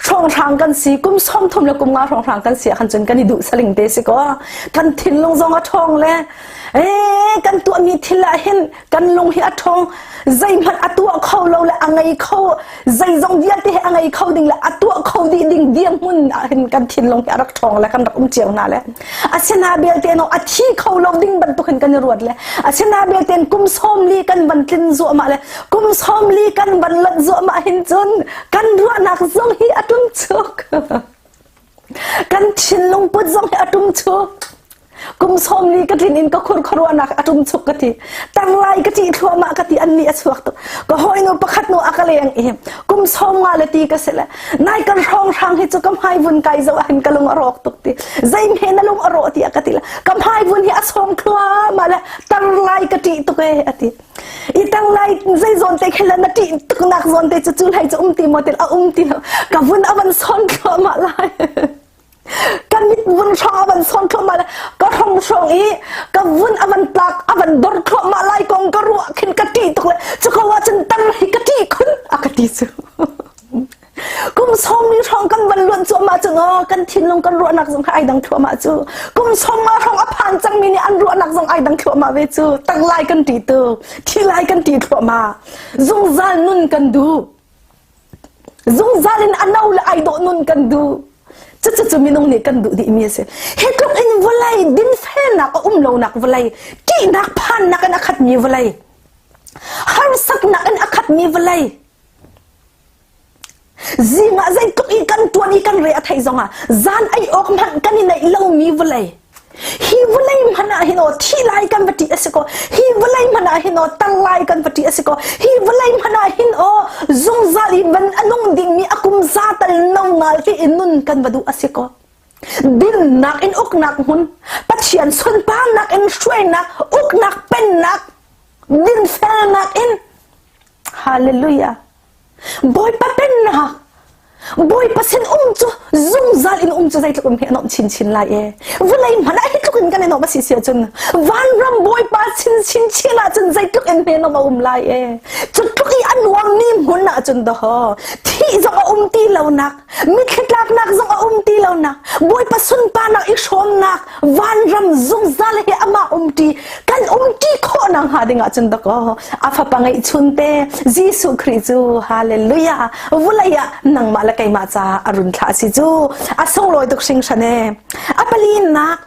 hrawnghrang kan si kum 30 le kum nga hrawnghrang kan si ah khan cun kan i duh saling te si ko kan thinlung zong a ṭhawng le ee kan tuahmi thil ah hin kan lung hi a ṭhawng zeihmanh a tuah kho lo le a ngei kho zeizong vialte hi a ngei kho ding le a tuah kho dih ding dirhmun ah hin kan thinlung hi a rak ṭhawng le kan rak um cio hna le asina belte no a thi kho lo ding bantuk hin kan i ruat le asina belte kum 40 kan van tlin zuahmah le kum 40 kan van lanh zuahmah hin cun kan ruahnak zong hi a tum chuk Kan thinlung put zong hi a ṭum chuk. Kum 40 ka tlin in ka khur khuaruahnak a ṭum chuk ka ti. Tanglai ka ṭih thluahmah ka ti an nih a chuak tuk. Ka hawinu pakhat nu a ka leng i kum 50 le ti ka si le nai kan hrawng hrang hi cu ka hmai vun kai zoh ah hin ka lung a rawk tuk ti. Zeimhe na lung a rawh ti a ka ti le ka hmai vun hi a sawng thluahmah le tarlai ka ṭih tuk e a ti. I tanglai zei zawn te khin le na ṭih tuknak zawn te cu cu hlei cu um ti maw ti a um ti lo ka vun a van sawn thluahmah lai. Ka mit vun hrawng a van sawn thluahmah le ka hrom hrawng i ka vun a van tlak a van dor thluahmah lai kong ka ruah khin ka ṭih tuk le cuko ah cun tar hi ka ṭih khun a ka ti cu. Kum sawmli hrawng kan van luan cuahmah cu aw kan thinlung kan ruahnak zong kha ai dang thluahmah cu. Kum 50 hrawng a phan cangmi nih an ruahnak zong ai dang thluahmah ve cu. Tang lai kan ṭih tuk. Thi lai kan ṭih thluahmah. Zungzal nun kan duh. Zungzal in a no le ai dawh nun kan duh. Cucu cu minung nih kan duh dihmi a si. Hi tluk in vawlei dinfelnak a um lonak vawlei, ṭihnak phannak in a khatmi vawlei, harsatnak in a khatmi vawlei, Zing ah zeitluk i kan tuan i kan re a theih zongah zan ei awk hmanh kan i neih lomi vawlei hi vawlei hmanh ah hin aw thi lai kan va ṭih a si ko hi vawlei hmanh ah hin aw tar lai kan va ṭih a si ko hi vawlei hmanh ah hin aw zungzal i van a nung dingmi a kum za tal no ngal te in nun kan va duh a si ko dinnak in uknak hmun Pathian sunparnak in hruainak uknak pennak dinfelnak in Hallelujah. Bawipa pennak Bawipa sin um cu zungzal in um cu zeitluk um hi a nuamh chinchin lai e. Vawlei hmanh ah hi tluk in kan i nuamh a si si ahcun vanram Bawipa sin chinchin ahcun zeitluk in hme nuamh a um lai e. Cu tluk i a nuammi hmun ahcun dawhaw thih zong a um ti lonak mitthli tlaknak zong a um ti lonak Bawipa sunparnak i hrawmnak vanram zungzal he amah umṭi kan umṭi khawh nak hnga ding ahcun dakaw a fapa ngeihchun te Jesuh Khrih cu hallelujah vulei ah nangmah le keimah caah a run thlah si cu a sunglawi tuk hringhran e a palinak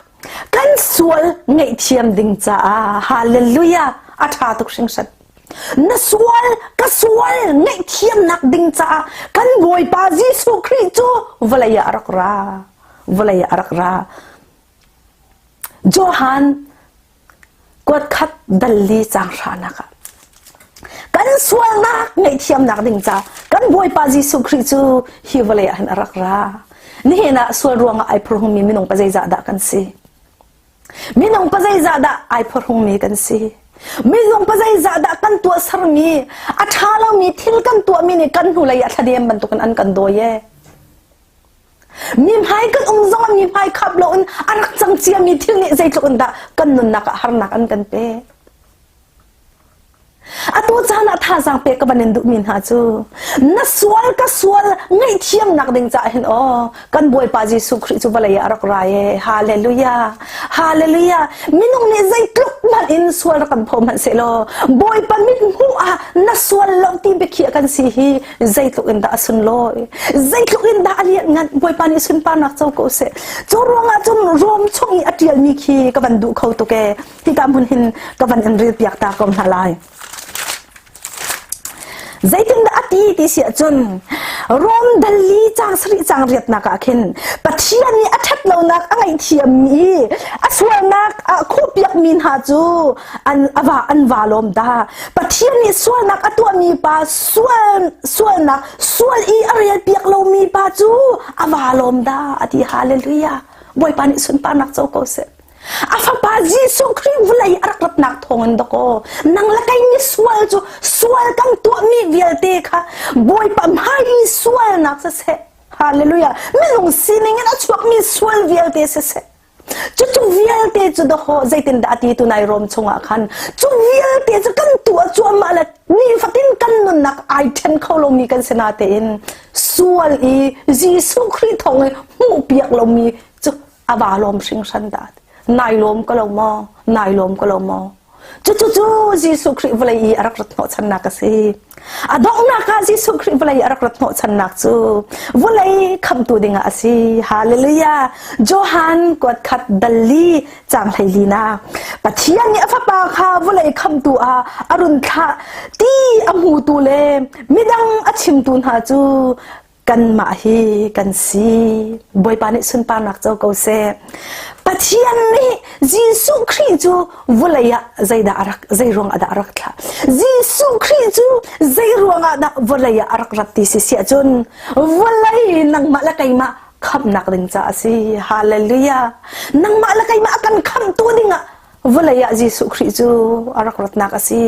kan sual ngaihthiam ding caah hallelujah a ṭha tuk hringhran na sual ka sual ngaihthiamnak ding caah kan Bawipa Jesuh Khrih cu vawlei ah a rak ra vawlei ah a rak ra. Johan kuat khat dalli cang hranak ah kan sualnak ngaihthiamnak ding ca kan Bawipa Jesuh Khrih cu hi vawlei ah hin a rak ra. Nihin ah sual ruangah ai phurhungmi minung pa zeizah dah kan si? Minung pa zeizah dah ai phurhungmi kan si? Minung pa zeizah dah kan tuahsermi a ṭha lomi thil kan tuahmi nih kan hnulei ah thladem bantukin an kan dawi e. Mi hmai kan um zongah mi hmai khap loin a rak cang ciami thil nih zeitluk in dah kan nunnak ah harnak an kan pek. Atu caan ah thazaang pek ka van in duhmi hna cu na sual ka sual ngaihthiamnak ding caah hin aw kan Bawipa Jesuh Khrih cu vawlei ah a rak ra e hallelujah hallelujah minung nih zeitluk hmanh in sual rak kan phaw hmanh sehlaw Bawipa mit hmuh ah na sual lo ti biakhiah kan si hi zeitluk in dah a sunlawi zeitluk in dah a lianhngan bawipa nih sunparnak co ko seh cu ruangah cun Rom chung i a ṭialmi khi ka van duh kho tuk ee hika hmun hin ka van in rel piak ta ko hna lai zeitindah a ti ti si ahcun Rom dalli cang sarih cang riatnak ah khin Pathian nih a ṭhat lonak a ngaihthiammi a sualnak a khuhpiakmi hna cu an ava an va lawm dah Pathian nih sualnak a tuahmi pa sual sualnak sual i a rel piak lomi pa cu a va lawm dah a ti hallelujah Bawipa nih sunparnak co ko seh a fapa Jesuh Khrih vawlei a rak ratnak thawngin dakaw nang le kei mi sual cu sual kan tuahmi vialte kha Bawipa hmai i sualnak siseh hallelujah minung sining in a chuakmi sual vialte siseh Cucu vialte cu dawhaw zeitindah a ti tunai Rom chungah khan cu vialte cu kan tuah cuahmah le nifatin kan nunnak ai ṭhen kho lomi kan si natein sual i Jesuh Khrih thawng i hmuhpiak lomi cu a va lawm hringhran dah nai lawm ko lo maw nai lawm ko lo maw Cucu cu Jesuh Khrih vawlei i a rak rat hnawhchannak a si. A donghnak ah Jesuh Khrih vawlei i a rak rat hnawhchannak cu vawlei khamhtu dingah a si. Hallelujah! Johan kuat khat dalli cang hleili na. Pathian nih a fapa kha vawlei khamhtu ah a run thlah ti a hmutu le midang a chimtu hna cu kanmah hi kan si. Bawipa nih sunparnak co ko seh. Pathian nih Jesuh Khrih cu vawlei ah zeidah a rak zei ruang ah dah a rak thlah? Jesuh Khrih cu zei ruang ah dah vawlei ah a rak rat ti si siah cun vawlei nangmah le keimah khamhnak ding caah a si. Hallelujah. Nangmah le keimah a kan khamhtu dingah. Vawlei ah Jesuh Khrih cu a rak ratnak a si.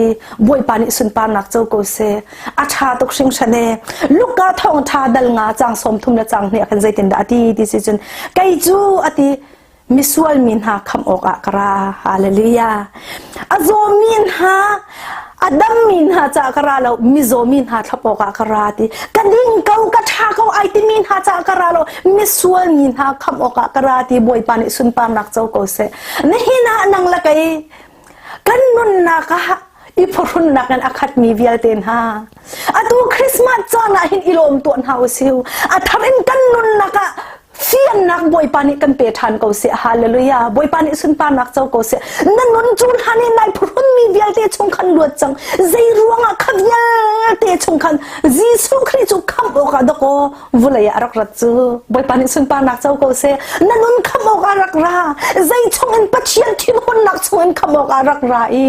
Bawipa nih sunparnak co ko seh. A ṭha tuk hringhran e. Luka thawngṭha dal nga cang 30 le cang hnih ah khan zeitindah a ti ti si cun kei cu a ti misual mi hna khamh awkah ka ra. Hallelujah. A zawmi hna a dammi hna caah ka ra lo mizaw mi hna thlop awkah ka ra ti ka ding ko ka ṭha ko ai timi hna caah ka ra lo misual mi hna khamh awkah ka ra ti Bawipa nih sunparnak co ko seh nihin ah nang le kei kan nunnak ah i phuhrunnak in a khatmi vialte hna atu Christmas caan ah hin i lawm tuah hna usih a thar in kan nunnak ah fiannak Bawipa nih kan pe ṭhan ko seh hallelujah Bawipa nih sunparnak co ko seh na nun cu hlan i nai phuhrunmi vialte chung khan luat cang zei ruangah kha vialte chung khan Jesuh Khrih cu khamh awkah dakaw vulei ah a rak rat cu Bawipa nih sunparnak co ko seh na nun khamh awkah rak ra zei chungin Pathian thinhunnak chungin khamh awkah rak ra i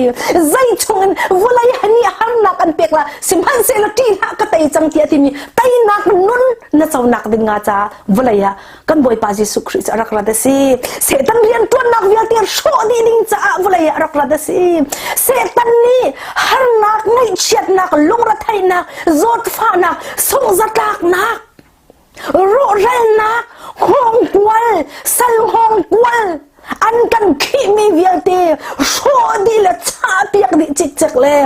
zei chungin vulei hani harnak an pek la sihmanhsehlaw ṭih hlah ka tei cang tiah timi teinak nun na conak ding nga caah vawlei ah kan Bawipa Jesuh Khrih cu a rak rat a si. Satan rianṭuannak vialte hrawh dih ding caah vawlei ah a rak rat a si. Satan nih harnak, ngaihchiatnak, lungretheihnak, zawtfahnak, sungzatlaknak, rawhralnak, hngawngkual, sal hngawngkual, an kan khihmi vialte hrawh dih le chahpiak dih cikcek le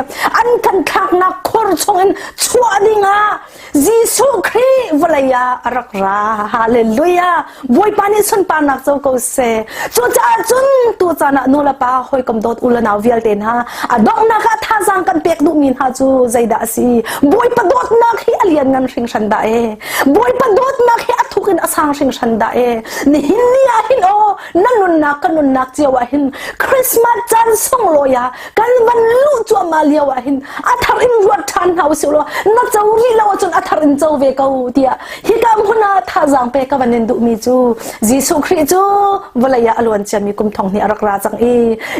an kan thlaknak khor chungin chuah dingah Jesuh Khrih vawlei ah a rak ra. Hallelujah! Bawipa nih sunparnak co ko seh. Cucaah cun tu caan ah nu le pa hawikom dawt u le nau vialte hna a donghnak ah thazaang kan pek duhmi hna cu zeidah a si? Bawipa dawtnak hi a lianngan hringhran dah e. Bawipa dawtnak hi a thuk in a sang hringhran dah e. Nihin ni ah hin aw na nunnak ka nunnak cio ah hin Christmas caan sunglawi ah kan van luh cuahmah lio ah hin a thar in ruat ṭhan hna usih law na co rih lo ahcun a thar in co ve ko tiah hika hmun ah thazaang pe ka van in duhmi cu Jesuh Khrih cu vawlei ah a luan ciami kum thong hnih a rak ra cang i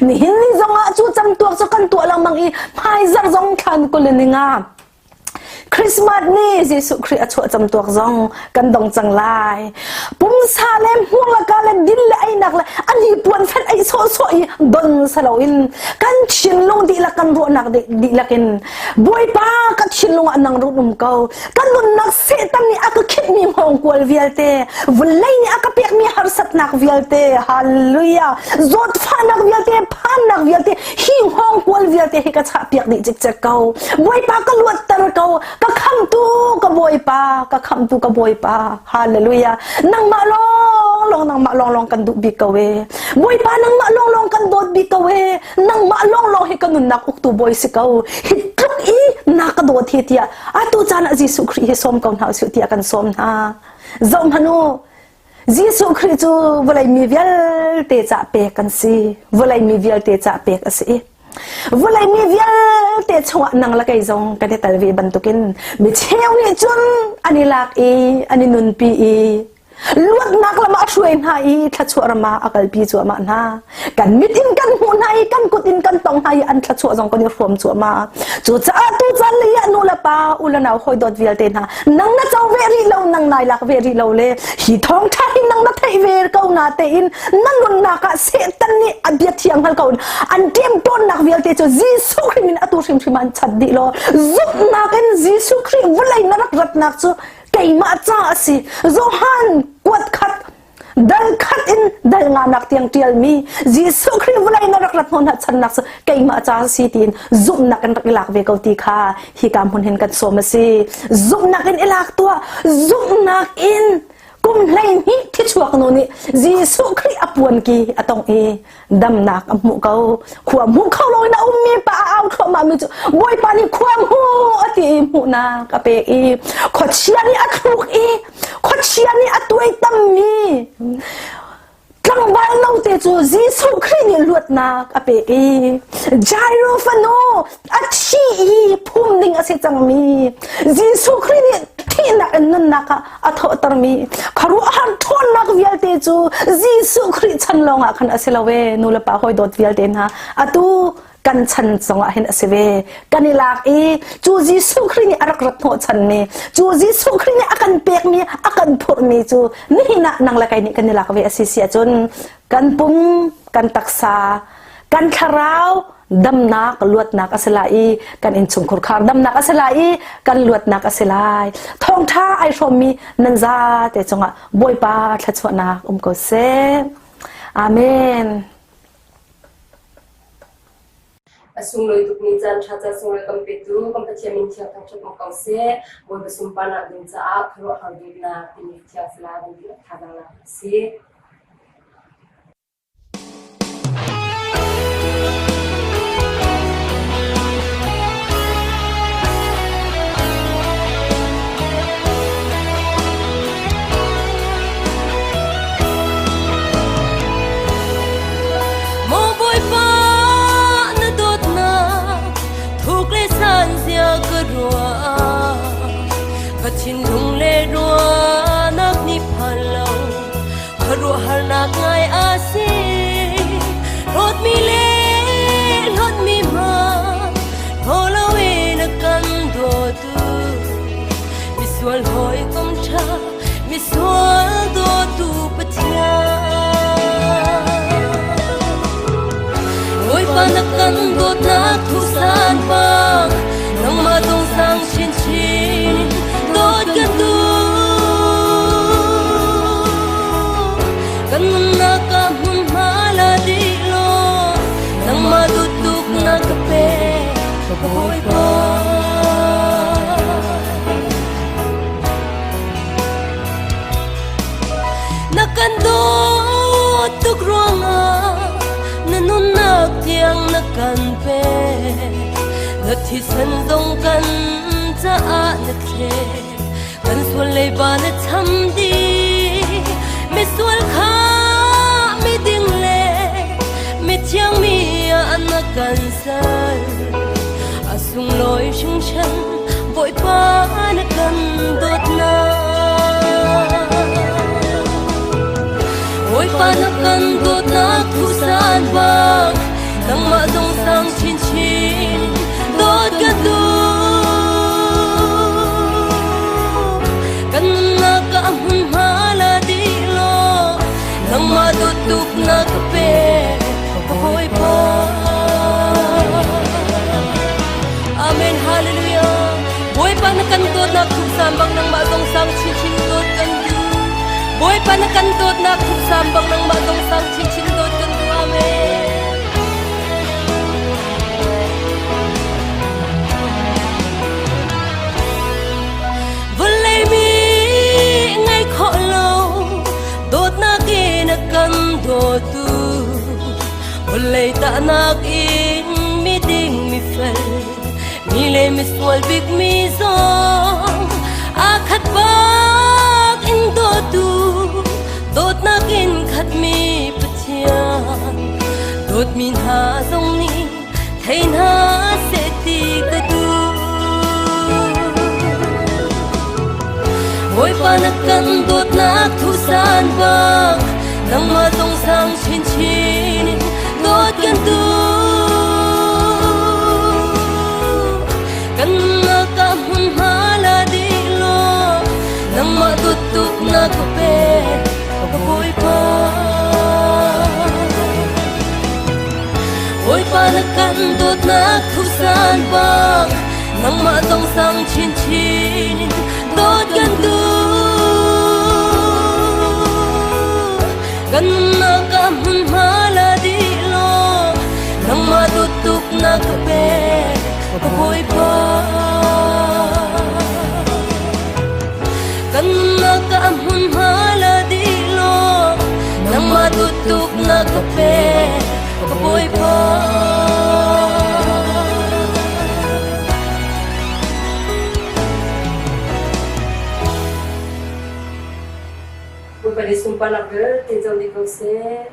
nihin ni zongah cu camtuak cu kan tuah lengmang i hmaizarh zong thlan kul in nga Christmas ni Jesuh Khrih a chuah camtuak zong kan dong cang lai. Pumsa le hmurlaka le din le einak le a hnipuan fenh ei sawhsawh i don saloin kan thinlung dihlak kan ruahnak dihlak in Bawipa ka thinlung ah nang run um ko. Ka nunnak Satan nih a ka khitmi hngawngkual vialte, vawlei nih a ka pekmi harsatnak vialte, hallelujah, zawtfahnak vialte, phannak vialte, hi hngawngkual vialte hi ka chahpiak dih cikcek ko. Bawipa ka luatter ko, ka khamtu ka Bawipa, ka khamtu ka Bawipa. Hallelujah. Nangmah lawng lawng nangmah lawng lawng kan duh bik ko e. Bawipa nangmah lawng lawng kan dawt bik ko e. Nangmah lawng lawng hi ka nunnak uktu bawi si ko. Hi tluk i na ka dawt hi tiah atu caan ah Jesuh Khrih hi sawm ko hna usih tiah kan sawm hna. Zoh hmanh u, Jesuh Khrih cu vawlei mi vialte cah pek kan si. Vawlei mi vialte cah pek a si. Vawlei mi vialte chungah nang le kei zong kan i tel ve bantukin mi cheu nih cun an i lak i an i nunpi i luatnak lam ah a hruai hna i thluachuah ram ah a kalpi cuahmah hna. Kan mit in kan hmuh hna i kan kut in kan tong hna i an thluachuah zong kan i hrawm cuahmah. Cucaah tucaan lei ah nu le pa u le nau hawi dawt vialte hna nang na co ve rih lo nang nai lak ve rih lo le hi thawngṭha hi nang na theih ve ko na tein na nunnak ah Satan nih a bia thiang hngal ko an ṭemṭawnnak vialte cu Jesuh Khrih min atu hrimhrim an chat dih law zumhnak in Jesuh Khrih vawlei na rak ratnak cu keimah ca a si Johan kuat khat dal khat in dal nganak tiang ṭialmi Jesuh Khrih vawlei na rak rat hna channak cu keimah ca si tiin zumhnak in rak i lak ve ko ti kha hika hmun hin kan sawm a si zumhnak in i lak tuah zumhnak in kum 12 thichuak nu nih Jesuh Khrih a puan ki a tong i damnak a hmuh ko khua hmu kho lo in a ummi pa a au thluahmah mi cu Bawipa nih khua hmu a ti i hmuhnak a pek i khuachia nih a thluk i khuachia nih a tuaitammi tlangval note cu Jesuh Khrih nih luatnak a pek i Jairo fanu a thi i phum ding a si cangmi Jesuh Khrih nih thihnak in nunnak ah a thawhtermi khuaruahhar ṭhawnnak vialte cu Jesuh Khrih chan lawngah khan a si lo e nu le pa hawi dawt vialte hna atu kan chan zongah hin a si ve kan i lak i cu Jesuh Khrih nih a rak rat hnawh chanmi cu Jesuh Khrih nih a kan pekmi a kan phurhmi cu nihin ah nang le kei nih kan i lak ve a si si ahcun kan pum kan taksa. Kan thlarau damnak luatnak a si lai i kan innchungkhur khar damnak a si lai i kan luatnak a si lai. Thawngṭha ai hrawmmi nan zate cungah Bawipa thluachuahnak um ko seh. Amen. A sunglawi tukmi caan ṭha ca sunglawi kan petu kan Pathian min thiang thangṭhat um ko seh. Bawipa sunparnak ding caah khuaruahhar dawtnak timi thiang thlarau kan dihlak thazaang lak a si. Maw Bawipa na dawtnak thuk le san zia ka ruah ka thinlung le ruahnak nih phan lo khuaruahharnak ngai a si hlawtmi le hlawtmi hma thaw loin a kan dawtu misual hawikom ṭha misual dawtu Pathian. Bawipa na kan dawtnak thusan bang nangmah dong sang chinchin dawt kan duh. Kan nunnak ah hmunhma la dih law nangmah duhtuk na ka pek Bawipa. Na kan dawt tuk ruangah na nunnak tiang na kan pek. Na thisen zong kan caah na thlek. Kan sual leiba na cham dih. Misual kha miding le mithiang mi ah na kan ser. A sunglawi hringhran Bawipa na kan dawtnak. Bawipa na kan dawtnak thusan bang nangmah dong sang chinchin dawt kan duh. Kan nunnak ah hmunhma la dih law nangmah dawt tuk na ka pek Bawipa. Amen Hallelujah. Bawipa na kan dawtnak thuksan bang nangmah zong sang chinchin dawt kan duh. Bawipa na kan dawtnak thuksan bang nangmah zong sang chinchin dawt kan duh. Amen. Vawlei mi ngai khawh lo dawtnak in a kan dawtu vawlei tahnak in miding mifel mi le misual bik mi zong aa khat bak in dawtu dawtnak in khatmi Pathian dawtmi hna zong nih thei hna seh ti ka duh. Bawipa na kan dawtnak thusan bang nangmah zong sang chinchin in dawt kan duh. Kan nunnak ah hmunhma la dih law nangmah dawt tuk na ka pek ka Bawipa. Bawipa na kan dawtnak thusan bang nangmah zong sang chinchin in dawt kan duh. Kan nunnak ah hmunhma la dih law nangmah dawt tuk na ka pek ka Bawipa. Kan nunnak ah hmunhma la dih law nangmah dawt tuk na ka pek ka Bawipa. Bawipa nih sunparnak vialte co dih ko seh.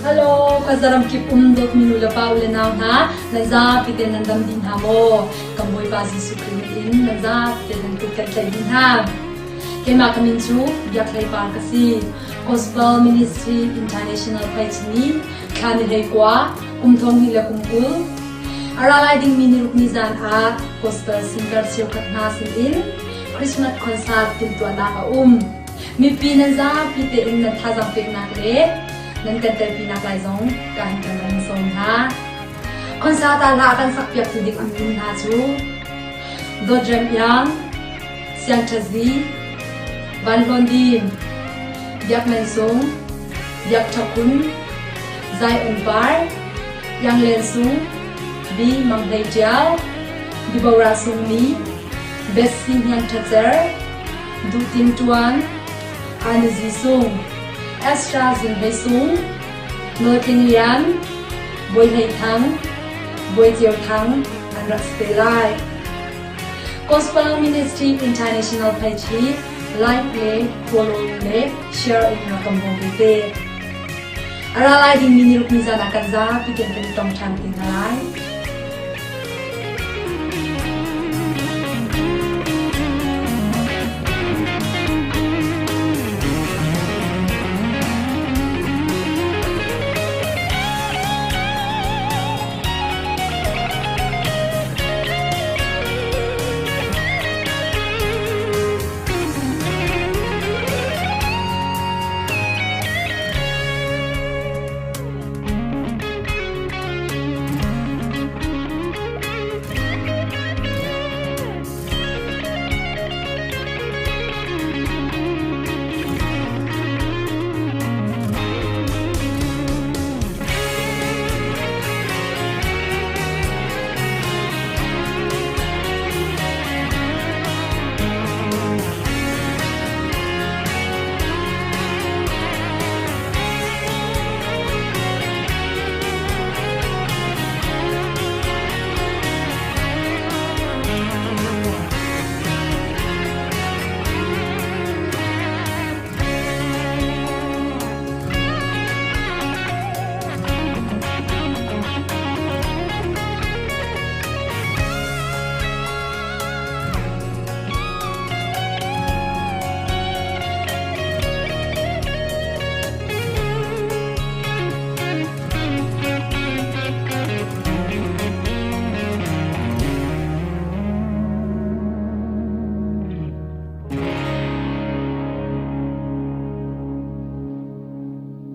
Hello, khuaza ramkip um dawtmi nu le pa u le nau hna, nan zapi te nan dam dih hna maw? Kan Bawipa Jesuh Khrih min in nan zapi te nan kut kan tlaih dih hna. Keimah ka min cu Biak Hlei Par ka si. Gospel Ministry International page nih thla ni hlei kua, kum thong hnih le kum 20, a ra lai dingmi niruk ni zan ah gospel singer cheukhat hna sinin Christmas concert timhtuahnak a um. Mipi nan zapi tein nan thazaang peknak le nan kan telpinak lai zong kan kan ron sawm hna. Concert ah hla kan sakpiaktu ding an min hna cu Dawt Rem Iang, Siang Ṭha Zi, Van Hlawn Dim, Biak Men Sung, Biak Ṭha Kun, Zai Ung Par, Iang Len Sung, B. Mang Hlei Ṭial, Deborah Sung Ni, Betsy Hniang Ṭha Cer, Duh Tin Ṭuan, Anu Zi Sung, Ezra Zing Hlei Sung, Nawl Tling Lian, Bawi Hlei Thang, Bawi Ceu Thang an rak si te lai. Gospel Ministry International page hi like le follow le share in na kan bawm ve te. A ra lai dingmi ni ruk ni zan ah kan zapi ten kan i tong ṭhan te hna lai.